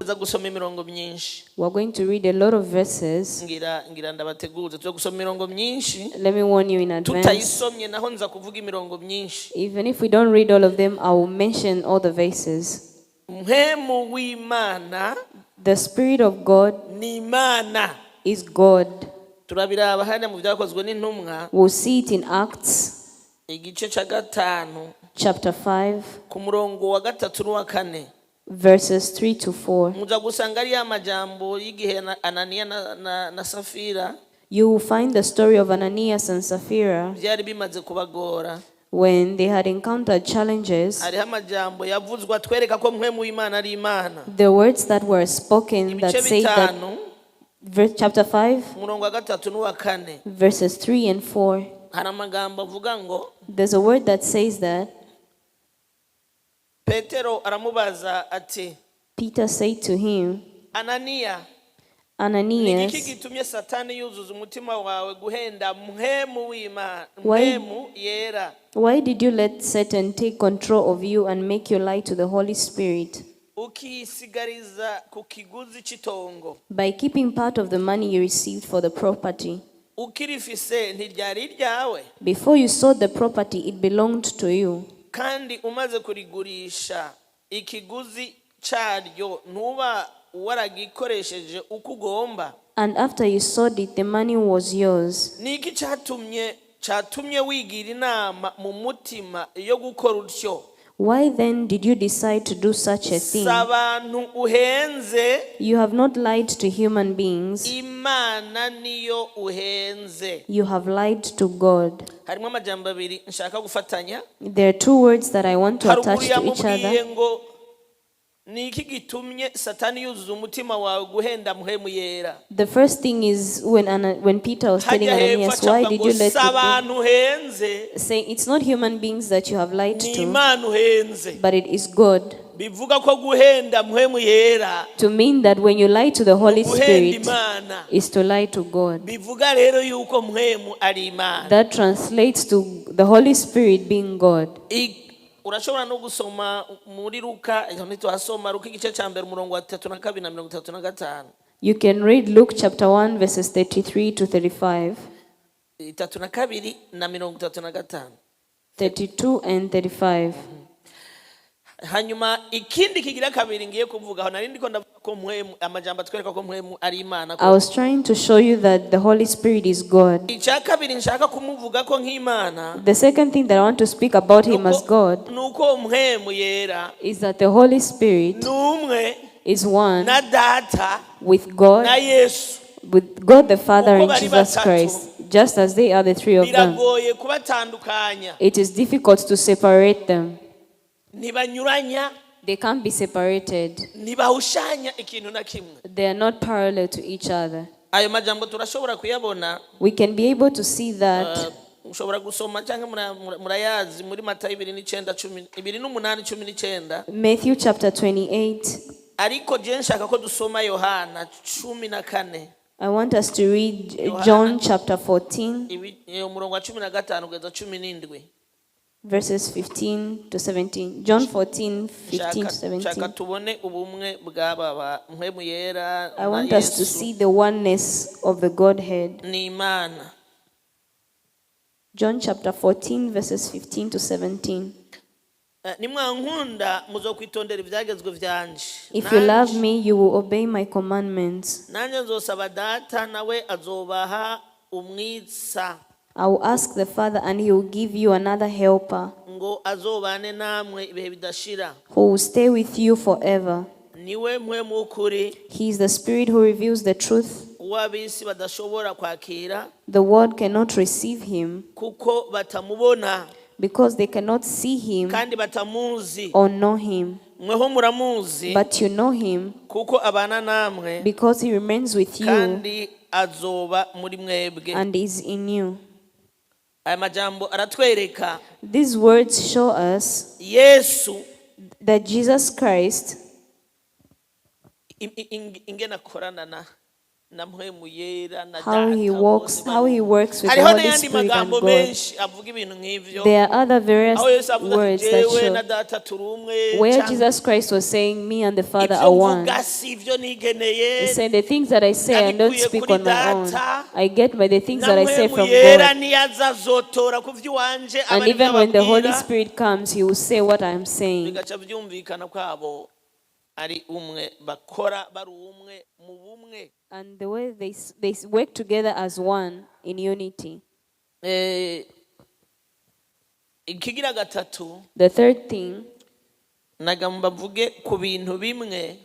Turaza gusoma imirongo myinshi. We're going to read a lot of verses. Ngira ndabateguza, tuza gusoma imirongo myinshi. Let me warn you in advance. Tutayisomye naho nza kuvuga imirongo myinshi. Even if we don't read all of them, I will mention all the verses. Mpwemu w'Imana The Spirit of God ni Imana. Is God. Turabiraba hano mu Byakozwe n'Intumwa, We'll see it in Acts igice cya gatanu, chapter 5, ku murongo wa gatatu n'uwa kane. Verses 3 to 4. Muza gusanga ari ya majambo y'igihe Ananiya na Safira You will find the story of Ananias and Sapphira byari bimaze kubagora. When they had encountered challenges. Hariho amajambo yavuzwe atwereka ko Mpwemu w'Imana ari Imana. The words that were spoken that Ibice say that, 5, verse, chapter 5, umurongo wa gatatu n'uwa kane, verses 3 and 4. Hari amagambo avuga ngo, There's a word that says that Petero aramubaza ati, Peter said to him, "Ananiya, ni Ananias, iki gitumye Satani yuzuza umutima wawe guhenda Mpwemu w'Imana, Mpwemu Yera, why did you let Satan take control of you and make you lie to the Holy Spirit ukisigariza ku kiguzi cy'itongo? By keeping part of the money you received for the property? Ukirifise ntiryari iryawe? Before you sold the property, it belonged to you. Kandi umaze kurigurisha ikiguzi cyaryo, ntuba waragikoresheje uko ugomba? And after you sold it, the money was yours. Ni iki cyatumye wigira inama mu mutima yo gukora utyo? Why then did you decide to do such a Si thing? Abantu uhenze, You have not lied to human beings, Imana niyo uhenze." you have lied to God. Harimo amajambo abiri nshaka gufatanya. There are two words that I want to Haruguru attach to each yamubwiye other. ngo, "Ni iki gitumye Satani yuzuza umutima wawe guhenda Mpwemu Yera?" The first thing is when Peter was telling Hajya hepfo Ananias, "Why acavuga did ngo, you let "Si it go?" abantu uhenze, Saying, "It's not human beings that you have lied ni to, Imana uhenze." but it is God." Bivuga ko guhenda Mpwemu Yera To mean that when you lie to the Holy guhenda Spirit Imana. Is to lie to God. Bivuga rero yuko Mpwemu ari Imana. That translates to the Holy Spirit being God. Urashobora no gusoma muri Luka, ntituhasoma, Luka igice cya mbere, umurongo wa 32 na 35. You can read Luke chapter 1, verses 33 to 35, 32 na 35. 32 and 35. Hanyuma ikindi kigira kabiri ngiye kuvugaho, nari ndiko ndavuga ko Mpwemu, amajambo atwereka ko Mpwemu ari Imana. I was trying to show you that the Holy Spirit is God. Icya kabiri nshaka kumuvuga ko nk'Imana, The second thing that I want to speak about him as God ni uko Mpwemu Yera is that the Holy Spirit ni umwe is one na Data with God, na Yesu. With God the Father Uko and bari Jesus batatu, Christ, just as they are the three of them. Biragoye kubatandukanya. It is difficult to separate them. Ntibanyuranya. They can't be separated. Ntibahushanya ikintu na kimwe. They are not parallel to each other. Ayo majambo turashobora kuyabona. We can be able to see that. Ushobora gusoma cyangwa murayazi muri Matayo 29 28 19. Matthew chapter 28. Ariko je nshaka ko dusoma Yohana 14. I want us to read John chapter 14, Umurongo wa 15 kugeza 17. verses 15 to 17. John 14, 15 to Nshaka 17. Tubone ubumwe bw'aba ba Mpwemu Yera I na want us to Yesu see the oneness of the Godhead. Ni Imana. John chapter 14, verses 15 to 17. Nimwankunda muzokwitondera ibyagezwe byanje. If you love me, you will obey my commandments. Nanjye nzosaba Data, nawe azobaha umwitsa, I will ask the Father, and he will give you another helper ngo azobane namwe ibihe bidashira. Who will stay with you forever. Niwe Mpwemu w'ukuri, He is the Spirit who reveals the truth. Uw'ab'isi badashobora kwakira, The world cannot receive him kuko batamubona because they cannot see him kandi batamuzi. Or know him. Mweho muramuzi, But you know him kuko abana namwe because he remains with you kandi azoba muri mwebwe. And is in you. Aya majambo aratwereka These words show us Yesu that Jesus Christ, ingene akorana na Na Mpwemu Yera na How he Data walks, bose how bari he umwe. Works with the Hariho Holy n'ayandi Spirit and magambo God. Menshi avuga ibintu nk'ivyo There are other various aho Yesu avuga ati words that jewe na show Data turi umwe where canke Jesus Christ was saying, "Me and the Father ibyo are one." mvuga si ibyo nigeneye He said, "The things that I say, I don't nabikuye speak kuri on my own. Data I get by the things na that I say Mpwemu from Yera God." niyaza azotora ku vy'iwanje aba And aribyo even when the Holy ababwira Spirit comes, he will say what I am saying. Bigaca byumvikana ko abo ari umwe bakora bari umwe mu bumwe. And the way they work together as one in unity. Eh, ikigira gatatu The third thing, nagamba mvuge ku bintu bimwe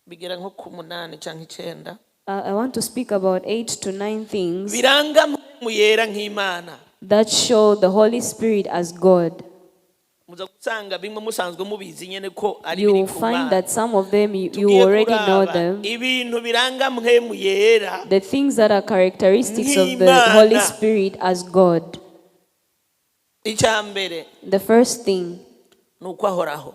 bigera nko ku munani cyangwa icyenda I want to speak about 8 to 9 things biranga Mpwemu Yera nk'Imana. That show the Holy Spirit as God. Muza gusanga bimwe musanzwe mubizi nyene ko ari You biri will ku find Mana. that some of them you Tugiye already know kuraba them. Ibintu biranga Mpwemu Yera The things that are characteristics of the nk'Imana. Holy Spirit as God. Icya mbere The first thing, ni uko ahoraho.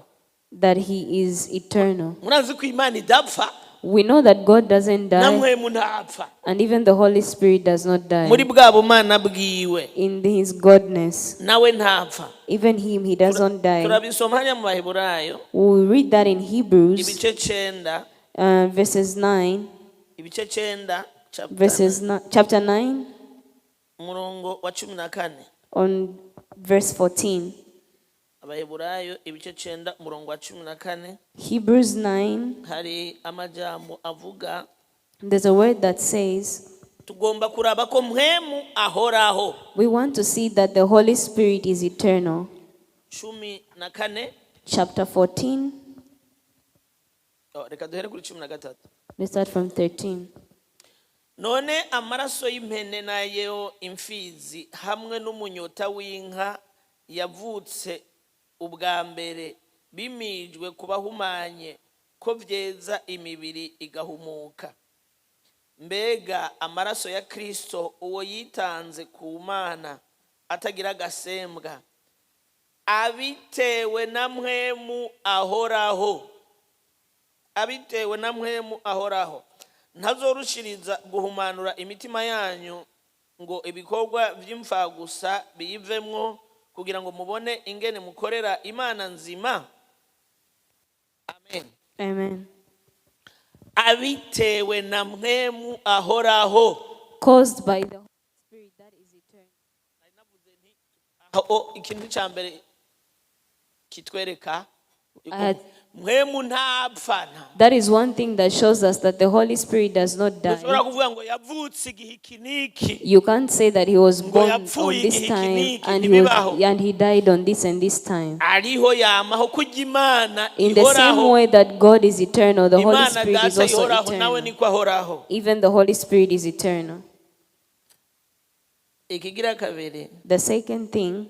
That He is eternal. Murazi ko Imana idapfa We know that God doesn't na die, Mpwemu ntapfa and even the Holy Spirit does not die. Muri bwa bumana bwiwe In His godness, nawe ntapfa. Even Him, He doesn't die. Turabisoma hariya mu Baheburayo We read that in Hebrews, ibice cenda verses 9, ibice cenda chapter verses chapter 9, umurongo wa cumi na kane. On verse 14. Abaheburayo ibice cenda umurongo wa cumi na kane. Hebrews 9, Hari amajambo avuga there's a word that says, tugomba kuraba ko Mpwemu ahoraho. We want to see that the Holy Spirit is eternal. Cumi na kane. Chapter 14, Oh, reka duhere kuri cumi na gatatu. Let's start from 13. None amaraso y'impene n'ayo imfizi hamwe n'umunyota w'inka yavutse ubwa mbere bimijwe ku bahumanye ko byeza imibiri igahumuka mbega amaraso ya Kristo uwo yitanze ku Mana atagira agasembwa abitewe na Mpwemu ahoraho abitewe na Mpwemu ahoraho ntazorushiriza guhumanura imitima yanyu ngo ibikorwa by'imfagusa biyivemwo kugira ngo mubone ingene mukorera Imana nzima. Amen. Amen. Abitewe na Mpwemu ahoraho. Caused by the Holy Spirit that is eternal. Aho ikintu cya mbere kitwereka yuko Mpwemu ntapfa nta That is one thing that shows us that the Holy Spirit does not die. Dushobora kuvuga ngo yavutse igihe iki n'iki You can't say that he was Ngo born yapfuye on this igihe iki time n'iki, and he, was, ntibibaho. and he died on this and this time. Ariho yamaho kujya Imana In the same ihoraho way that God is eternal, the Holy Imana Spirit is Data also ihoraho nawe eternal. Niko ahoraho. Even the Holy Spirit is eternal. Ikigira kabiri The second thing,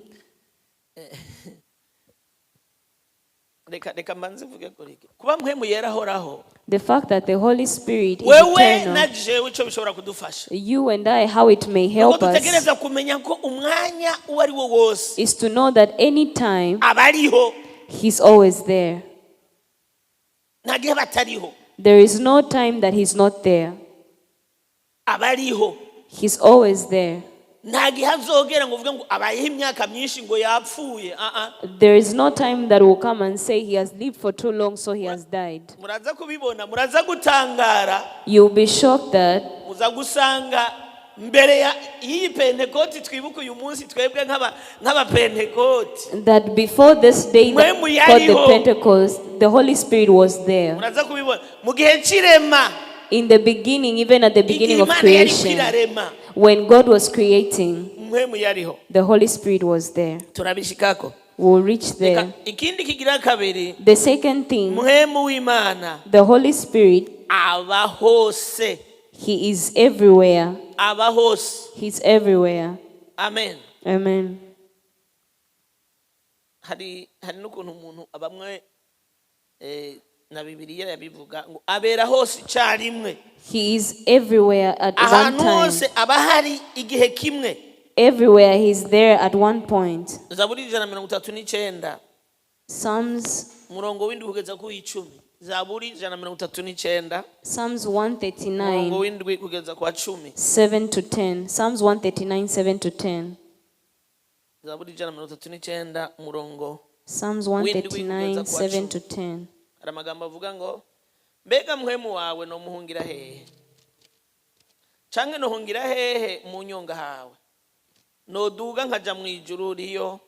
reka reka mbanze mvuge kuri iki kuba Mpwemu Yera ahoraho the fact that the Holy Spirit is wewe na eternal, jewe icyo bishobora kudufasha you and I, how it may nuko help us dutegereza kumenya ko umwanya uwo ari wo wose is to know that any time aba ariho. He's always there. Nta gihe batariho. There is no time that He's not there. Aba ariho. He's always there. Nta gihe azogera ngo uvuge ngo abayeho imyaka myinshi ngo yapfuye. Ah, ah. There is no time that will come and say he has lived for too long, so he has died. Muraza kubibona muraza gutangara. You'll be shocked that Muza gusanga mbere ya y'iyi Pentekoti twibuka uyu munsi twebwe nk'aba- nk'abapentekoti that before this day that Mpwemu called the yariho. Pentecost, the Holy Spirit was there. Muraza kubibona mu gihe cy'irema In the beginning, even at the igihe beginning of Imana yari creation, kwirarema when God was creating, Mpwemu yariho. The Holy Spirit was there. Turabishikako. We'll reach Reka, there. Ikindi kigira kabiri The second thing, Mpwemu w'Imana the Holy Spirit, aba hose. He is everywhere. Aba hose. He's everywhere. Amen. Amen. Hari hari n'ukuntu umuntu bamwe eh, na Bibiliya yabivuga ngo abera hose icyarimwe. He is everywhere at one Ahantu time. Hose aba hari igihe kimwe. Everywhere He's there at one point. Zaburi ijana na mirongo itatu n'icyenda Psalms umurongo w'indwi kugeza ku w'icumi. Zaburi 139, Psalms umurongo 139, w'indwi kugeza kwa 10. 7 to 10. Psalms 139, 7 to 10. Zaburi 139, umurongo Psalms w'indwi 139, kugeza kwa 7 cumi. to 10. Hari amagambo avuga ngo mbega muhemu wawe nomuhungira hehe, canke nohungira hehe mu nyonga hawe? Noduga nkaja mu ijuru, riyo,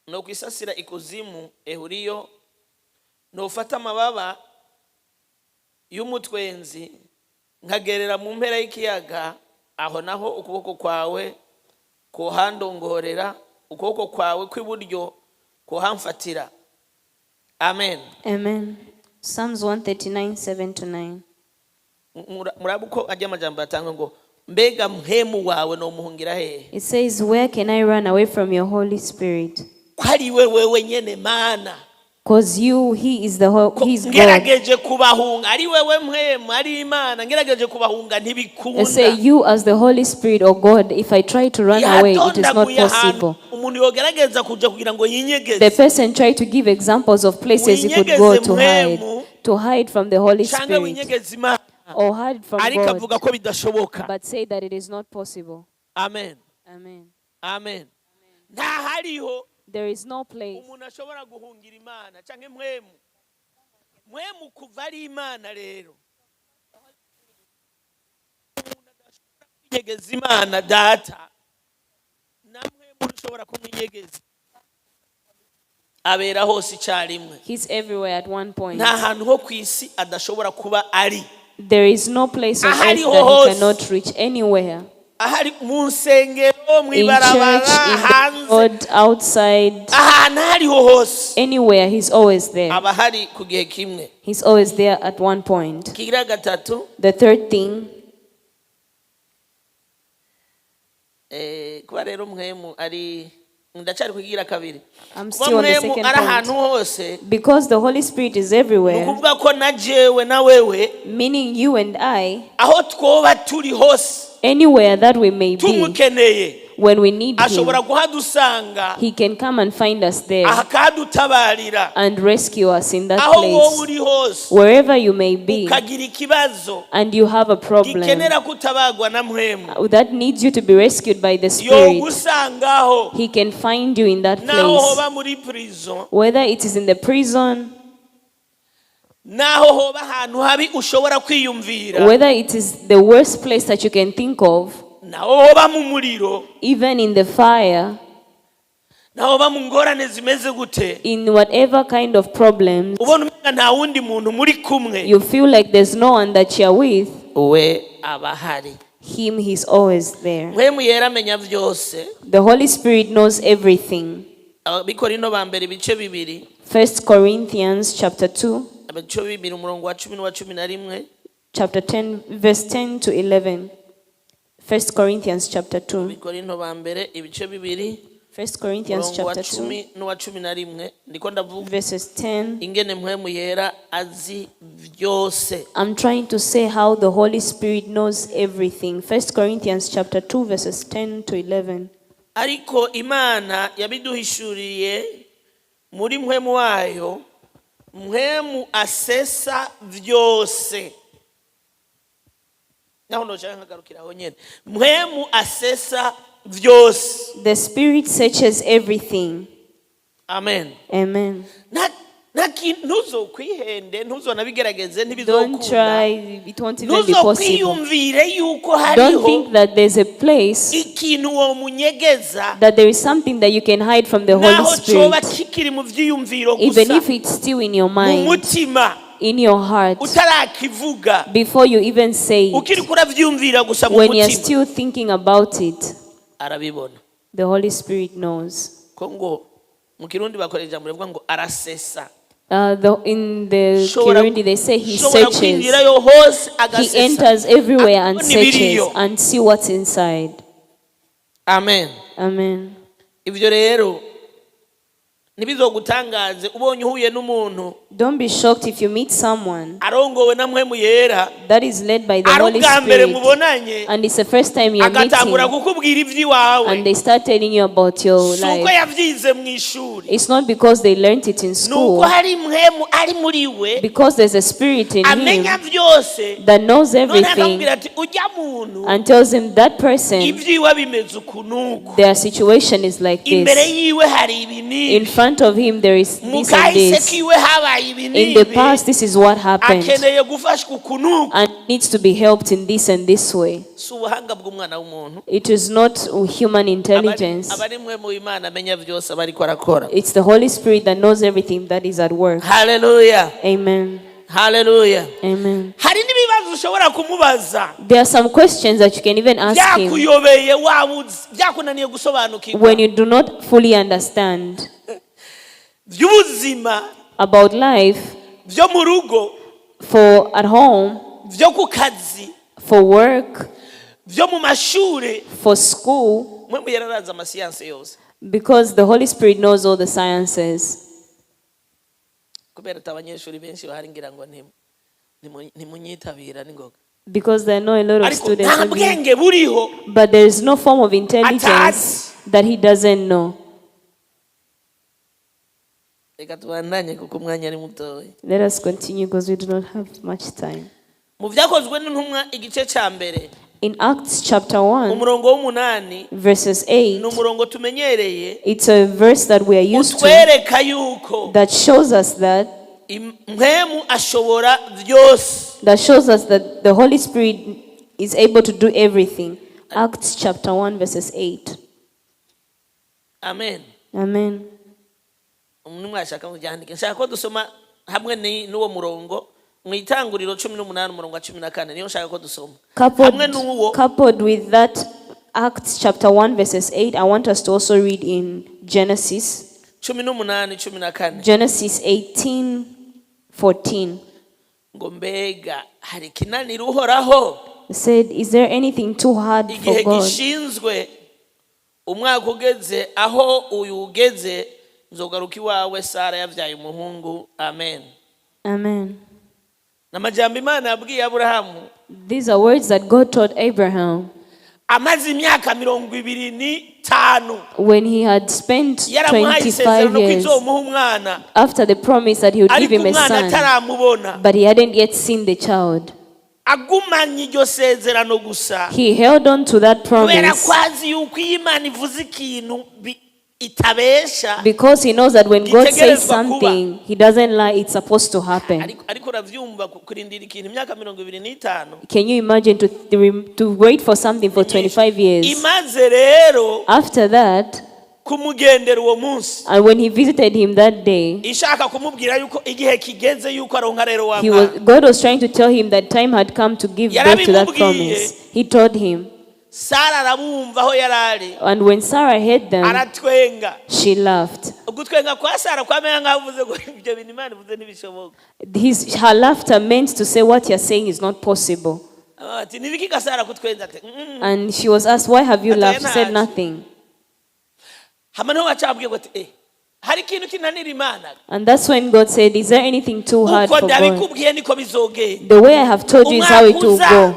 nokwisasira ikuzimu, ehuriyo. Nofata amababa y'umutwenzi nkagerera mu mpera y'ikiyaga, aho naho ukuboko kwawe kuhandongorera, ukuboko kwawe kw'iburyo kuhamfatira. Amen. Amen. Psalms 139, 7 to 9. Muraba uko ajya amajambo atanga ngo mbega mpemu wawe nomuhungira hehe? It says, "Where can I run away from your Holy Spirit?" Ko ari we wewe nyene Mana. Because you, He is the Ko He is God. ngerageje kubahunga, ari wewe mpemu, ari Imana, ngerageje kubahunga I ntibikunda. say, you as the Holy Spirit or God, if I try to run away, it is not Yatondaguye ahantu possible. umuntu yogerageza kuja kugira ngo The yinyegeze person tried to give examples of places he could go winyegeze to hide, mpemu to hide from the Holy canke Spirit winyegeze Imana, or hide from ariko God, avuga ko bidashoboka. But say that it is not possible. Amen. Amen. Amen. Nta hariho There is no place umuntu ashobora guhungira Imana canke mpemu. Mpemu kuva ari Imana rero, umuntu adashobora kwinyegeza Imana Data, na mpemu ushobora kumwinyegeza, abera hose icyarimwe. He's everywhere at one point. Nta hantu ho ku isi adashobora kuba ari. There is no place on earth Ahariho that he hose. Cannot reach anywhere. Ahari mu nsengero, mu In ibarabara, church, in the hanze, road, outside, ahantu aho ariho hose, anywhere, he's always there. aba ahari ku gihe kimwe. He's always there at one point. Kigira gatatu, The third thing, kuba rero mpemu ari, ndacyari kugira kabiri, I'm kuba still on the mpemu second ari ahantu point. hose, Because the Holy Spirit is ni everywhere, ukuvuga ko na jewe na wewe, meaning you and I, aho twoba turi hose, anywhere that we may be, tumukeneye, when we need Him, ashobora kuhadusanga, He can come and find us there akahadutabarira. And rescue us in that Aho wowe place. uri hose, Wherever you may be, ukagira ikibazo and you have a problem gikenera kutabagwa na mpemu, that needs you to be rescued by the Spirit, yogusangaho. He can find you in that Naho place. hoba muri prison, Whether it is in the prison, naho hoba ahantu habi ushobora kwiyumvira, whether it is the worst place that you can think of, naho hoba mu muriro, even in the fire, naho hoba mu ngorane zimeze gute, in whatever kind of problems, ubona umenga nta wundi muntu muri kumwe, you feel like there's no one that you're with, we aba ahari. Him, He's always there. Mpemu yera amenya byose. The Holy Spirit knows everything. Abakorinto ba mbere ibice 2, First Corinthians chapter 2, ibice 2, umurongo wa 10 n'uwa 11. Chapter 10, verse 10 to 11. First Corinthians chapter 2. Abakorinto ba mbere ibice 2, First Corinthians umurongo wa chapter 2, 10 n'uwa 11. Ndiko ndavuga verses 10. ingene mpemu yera azi byose. I'm trying to say how the Holy Spirit knows everything. First Corinthians chapter 2, verses 10 to 11. Ariko Imana yabiduhishuriye muri mpwemu wayo, mpwemu asesa byose. Naho ndoshaka nkagarukira aho nyene, mpwemu asesa byose. The Spirit searches everything. Amen. Amen. Ntuzokwihende, ntuzonabigerageze, Don't ntibizokunda. Try, it won't even be possible. Ntuzokwiyumvire yuko Don't hariho think that there's a place, ikintu womunyegeza, that there is something that you can hide from the Holy naho coba Spirit. kikiri mu vyiyumviro Even gusa, if it's still in your mu mind, mutima, in your heart, utarakivuga, before you even say it, ukiri kuravyumvira gusa mu when you're mutima, still thinking about it, arabibona. The Holy Spirit knows. Ko ngo mu Kirundi bakora ijambo rivuga ngo arasesa. In the Kirundi, they say he Shobora searches. kwinjirayo hose He agasesa, enters everywhere and akabona searches ibiriyo. And see what's inside. Amen. Amen. Ibyo rero Ntibizogutangaze ubonye uhuye n'umuntu Don't be shocked if you meet someone arongowe na Mpwemu Yera, that is led by the ari Holy ubwa mbere Spirit, mubonanye, and it's the first time you're meeting, agatangura kukubwira iby'iwawe. And they start telling you about your Si uko life. yabyize mu ishuri, It's not because they learned it in ni uko school, hari mpwemu ari muri we because there's a spirit in him amenya byose, that knows none everything akamubwira ati ujya muntu and tells him that person, ibyiwe bimeze uku n'uku, their situation is like imbere this. yiwe hari ibi In n'ibi, front of him, there is mu this and kahise this. kiwe habaye ibi In the n'ibi, past, this is what happened, akeneye gufashwa uku n'uku. and needs to be helped in this and this way. Si ubuhanga bw'umwana w'umuntu. It is not human intelligence. Abari mwe mu Imana amenya byose aba ariko arakora. It's the Holy Spirit that knows everything that is at work. Haleluya. Amen. Haleluya. Amen. Hari n'ibibazo ushobora kumubaza There are some questions that you can even ask him byakuyobeye, wabuze, byakunaniye gusobanukirwa, when you do not fully understand by'ubuzima, about life, byo mu rugo, for at home, byo ku kazi, for work, byo mu mashuri. For school, Mwe yararaza amasiyanse yose. Because the Holy Spirit knows all the sciences. Kubera ati abanyeshuri benshi bahari, ngira ngo ntimunyitabira ningoga. Because there are not a lot of Ariko students. Nta On here. bwenge buriho But there is no form of intelligence atazi. That he doesn't know. Reka tubandanye kuko umwanya ari mutoya. Let us continue because we do not have much time. Mu Byakozwe n'Intumwa igice cya mbere, In Acts chapter 1, umurongo w'umunani, verses 8, ni umurongo tumenyereye, it's a verse that we are used to utwereka yuko that shows us that mpwemu ashobora byose. That shows us that the Holy Spirit is able to do everything. Acts chapter 1, verses 8. Amen. Amen. Umuntu mwashaka mubyandike, nshaka ko dusoma hamwe n'uwo murongo mu Itanguriro 18 umurongo wa 14, niyo nshaka ko dusoma hamwe Coupled, n'uwo. Coupled with that, Acts chapter 1, verses 8, I want us to also read in Genesis, 18 14. Genesis 18 14. Ngo mbega hari ikinanira Uhoraho? It said, "Is there anything too hard for Igihe God?" gishinzwe, umwaka ugeze aho uyu ugeze, nzogaruka iwawe Sara yabyaye umuhungu. Amen. Amen. N'amajambo Imana yabwiye Aburahamu These are words that God taught Abraham amaze imyaka 25 when he had spent yaramuhaye 25 isezerano ko years izomuha umwana, after the promise that he would give ariko him a umwana son, ataramubona, but he hadn't yet seen the child. Agumanye iryo sezerano gusa, He held on to that kubera promise ko azi yuko iyo Imana ivuze ikintu itabesha. Because he knows that when God says Gitegerezwa kuba. Something, he doesn't lie, it's supposed to happen. Ariko urabyumva kurindira ikintu imyaka 25. Can you imagine to wait for something for 25 years? Imaze rero After that, kumugendera uwo munsi, and when he visited him that day, ishaka kumubwira yuko igihe kigeze yuko aronka rero wa he was, mwana. God was trying to tell him that time had come to give birth to that Yarabimubwiye. Promise. He told him. Sara arabumva aho yari ari, And when Sarah heard them, aratwenga. She laughed. Ugutwenga kwa Sara kwamenya nkaho avuze ngo ibyo bintu Imana ivuze ntibishoboka. Her laughter meant to say what you're saying is not possible. Abavuga ati nibiki ga Sara kutwenza ati. And she was asked, "Why have you laughed?" She said, Atoya. "Nothing." Hama niho bacabwiye ngo ati eh hari ikintu kinanira Imana? And that's when God said, "Is there anything too hard Uko for God?" ndabikubwiye niko bizogenda. The way I have told you is how it will Umwaka uza go.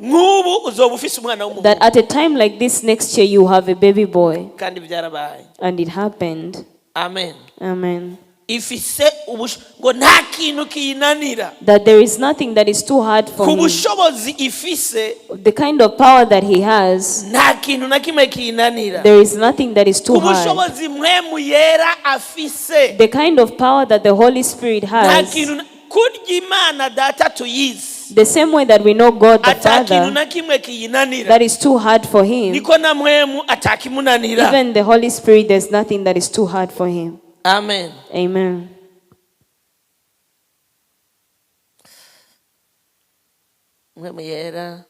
nk'ubu uzoba ufise umwana w'umuhungu. That at a time like this next year, you have a baby boy. Kandi byarabaye. And it happened. Amen. Amen. Ifise ngo nta kintu kiyinanira. That there is nothing that is too hard for Ku him. Bushobozi ifise, The kind of power that he has, nta kintu na kimwe kiyinanira. There is nothing that is Ku too hard. Bushobozi Mpwemu Yera afise, The kind of power that the Holy Spirit nta has, kintu kurya Imana Data tuyizi, the same way that we know God the ata kintu Father, na kimwe kiyinanira, that is too hard for him, niko na Mpwemu atakimunanira. even the Holy Spirit, there's nothing that is too hard for him. Amen. Amen. Mpwemu Yera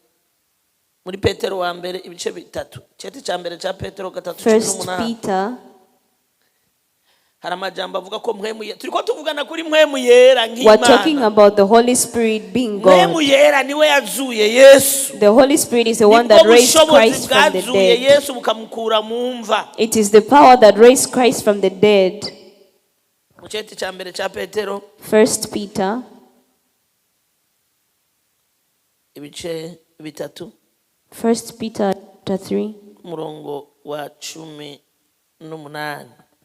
muri Petero wa mbere ibice bitatu, igice cya mbere cya Petero gatatu cumi First n'umunani, Peter, hari amajambo avuga ko Mpwemu Yera, turi ko tuvugana kuri Mpwemu Yera we're talking nk'Imana. About the Holy Spirit being Mpwemu God. Yera niwe yazuye Yesu. The Holy Spirit is the one Nibwo that raised bushobozi Christ from the bwazuye dead. Yesu bukamukura mu mva. It is the power that raised Christ from the dead. Mu cete cya mbere cya Petero, First Peter, ibice 3, First Peter chapter 3, umurongo wa 18.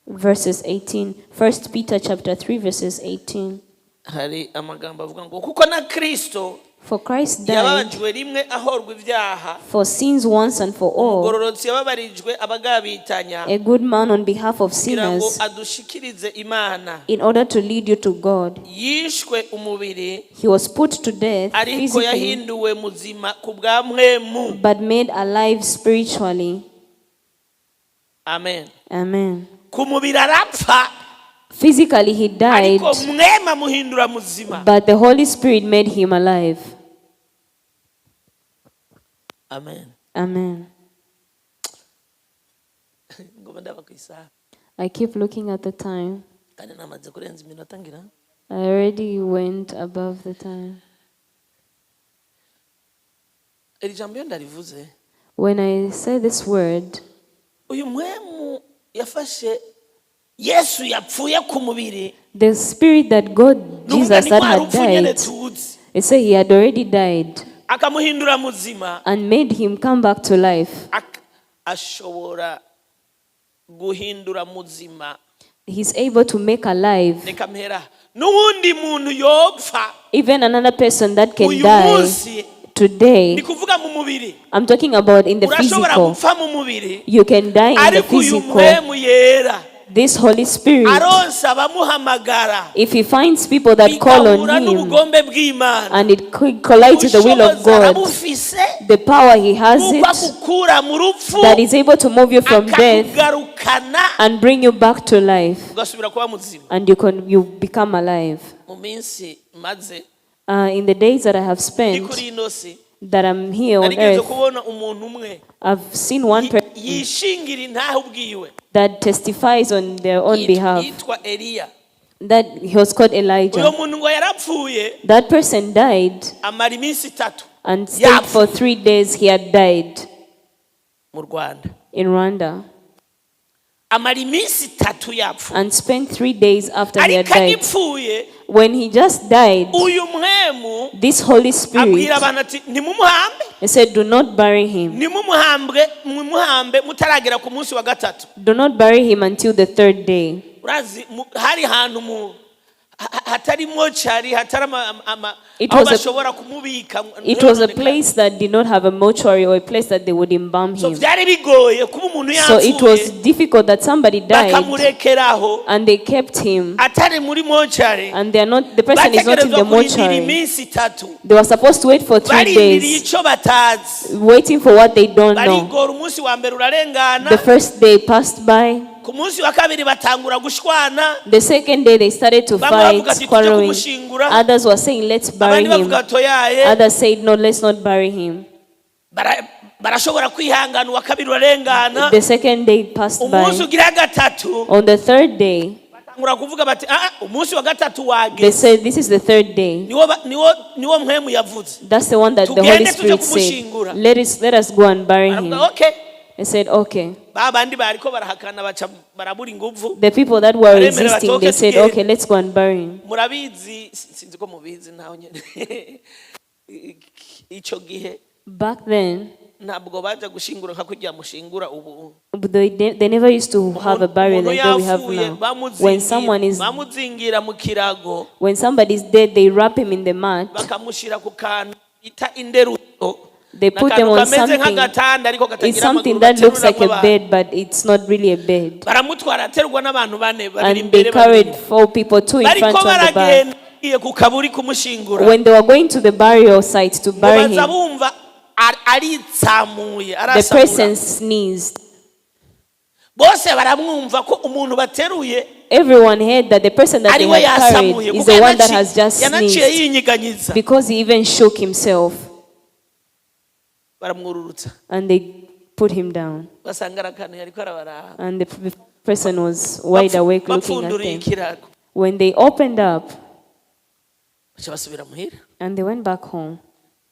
verses 18. First Peter chapter 3, verses 18. Hari amagambo avuga ngo kuko na Kristo For Christ died yababajwe rimwe ahorwa ibyaha, for sins once and for all, umugororotsi yababarijwe abagabitanya, a good man on behalf of kugira ngo sinners, adushikirize Imana. in order to lead you to God. Yishwe umubiri, He was put to death ariko physically, yahinduwe muzima ku bwa Mpwemu. but made alive spiritually. Amen. Amen. Ku mubiri arapfa, Physically, he died, ariko Mpwemu amuhindura muzima. but the Holy Spirit made him alive. Amen. Amen. Ngoma ndaba ku isaha, I keep looking at the time. Kandi namaze kurenza iminota ngira. I already went above the time. Iri jambo iyo ndarivuze, When I say this word, uyu Mpwemu yafashe Yesu yapfuye ku mubiri, the spirit that God, nukuvuga Jesus, ni that rwa had rupfu nyene died, tuzi, they say he had already died akamuhindura muzima, and made him come back to life. Ashobora guhindura muzima. He's able to make alive Reka mpera n'uwundi muntu yopfa even another person that can uyu die munsi, today. ni kuvuga mu mubiri. I'm talking about in the Urashobora physical. gupfa mu mubiri, You can die in the ariko uyu physical. Mpwemu Yera This Holy Spirit, aronsa abamuhamagara, if he finds people that call bigahura on him n'ubugombe bw'Imana, and it collides with the will of ubushobozi God, arabufise the power he has bw'uko it agukura mu rupfu, that is able to move you from death akakugarukana, and bring you back to life, ugasubira kuba muzima. And you become alive. Mu minsi maze In the days that I have ndi spent kuri ino si, that I'm here on narigeze earth, kubona umuntu umwe I've seen one person yishingira intahe ubwiwe, that testifies on their own behalf yitwa Eliya. that he was called Uyo Elijah. muntu ngo yarapfuye, That person died amara iminsi 3 and stayed for 3 days. He had died mu Rwanda, in Rwanda amara iminsi 3 yapfuye, and spent 3 days after he had ariko died. agipfuye, When he just died, uyu Mpwemu this Holy Spirit, abwira abantu ati ntimumuhambe, he said, "Do not bury him. nimumuhambwe mumuhambe mutaragera ku munsi wa gatatu. Do not bury him until the third day." Urazi hari ahantu mu hatari mortuary, hatari It aho was a- bashobora kumubika. It was a place that did not have a mortuary or a place that they would embalm So him. byari bigoye kuba umuntu So it was yapfuye difficult that somebody died bakamurekeraho and they kept him atari muri mortuary. and they are not the person is not in Bategerezwa the kurindira mortuary. iminsi 3, They were supposed to wait for 3 barindiriye days, icyo batazi. waiting for what they don't know. Barigora, umunsi wa mbere urarengana, The first day passed by. ku munsi wa kabiri batangura gushwana. The second day they started to Bamwe fight, bavuga ati, "Tujye quarreling. kumushingura." Others were saying, "Let's bury Abandi him." bavuga toyaye. Others said, "No, let's not bury him." Barashobora kwihangana, uwa kabiri urarengana, The second day passed umunsi by. ugira gatatu On the third day, batangura kuvuga bati ah, umunsi wa gatatu they wageze, said, "This is the third day." niwo Mpwemu yavuze. That's the one that the Holy Tugende tujye Spirit said. kumushingura. Let us go and bury him." Baravuga okay. They said, "Okay." Ba bandi bariko barahakana baca barabura inguvu. The people that were Baremera resisting, batoke they said, tugende. "Okay, let's go and bury him." Murabizi, sinzi ko mubizi ntaho nyene, ico gihe Back then, ntabwo baja gushingura nka kurya mushingura ubu. they never used to have a burial Umuntu like that we have yapfuye, now. When someone is bamuzingira mu kirago, when somebody is dead, they wrap him in the mat. Bakamushyira ku kantu bita inderuzo. They put them N'akantu on kameze something. nk'agatanda ariko It's katagira something amaguru, that looks like bateruramwo a abantu. bed, but it's not really a bed. Baramutwara aterwa n'abantu bane, babiri And they imbere, babiri carried inyuma. four people, two in Bariko front, two at the back. baragenda bagiye ku kaburi kumushingura, When they were going to the burial site to ngo bury baza him, bumva aritsamuye, the arasamura. person sneezed. Bose baramwumva ko umuntu bateruye Everyone heard that the person that ari they we had carried yasamuye, is kuko the one that yanaci- has just yanaciye sneezed yinyiganyiza. because he even shook himself. Baramwururutsa. And they put him down. Basanga ari akantu yariko arabaraba. And the person was wide awake looking at Bapfunduriye them. ikirago, When they opened up baca basubira muhira. and they went back home,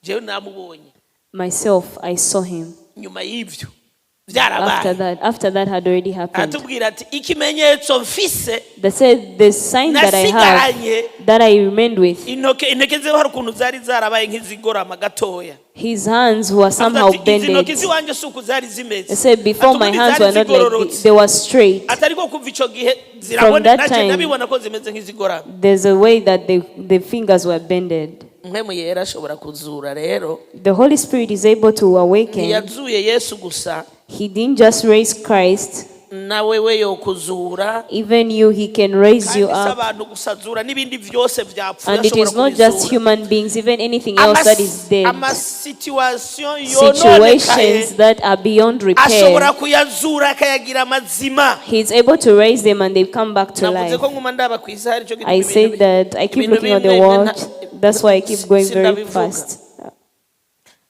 Jewe namubonye myself, I saw him. nyuma y'ibyo. After Byarabaye. that, after that had already happened. Aratubwira ati ikimenyetso mfise They said the sign that I have, nasigaranye that I remained with, intoke inteke ziwe hari ukuntu zari zarabaye nk'izigorama gatoya. His hands were Avuga somehow ati, izi ntoki bended. ziwanjye si uku zari zimeze. They said before Ati, my ubundi hands zari were not like zigororotse. they were straight. Atari ko kuva icyo gihe zirabona That nacyo time- ndabibona ko zimeze nk'izigorama. There's a way that the fingers were bended. Mpwemu Yera ashobora kuzura rero. The Holy Spirit is able to awaken. Ntiyazuye Yesu gusa. He didn't just raise Christ, Nawe we yokuzura. Even you, He can raise you Kandi si up. abantu gusa azura n'ibindi byose byapfuye And it ashobora is not just kubizura. human beings, even anything else that is dead. Amasituwasiyo yononekaye Situations that are beyond repair. ashobora kuyazura akayagira amazima. He's able to raise them and they come back to Navuze life. ko nguma ndaba ku isaha aricyo gituma I ibintu said that I keep ibintu looking at the bimwe bimwe watch. That's why I keep going very sindabivuga. fast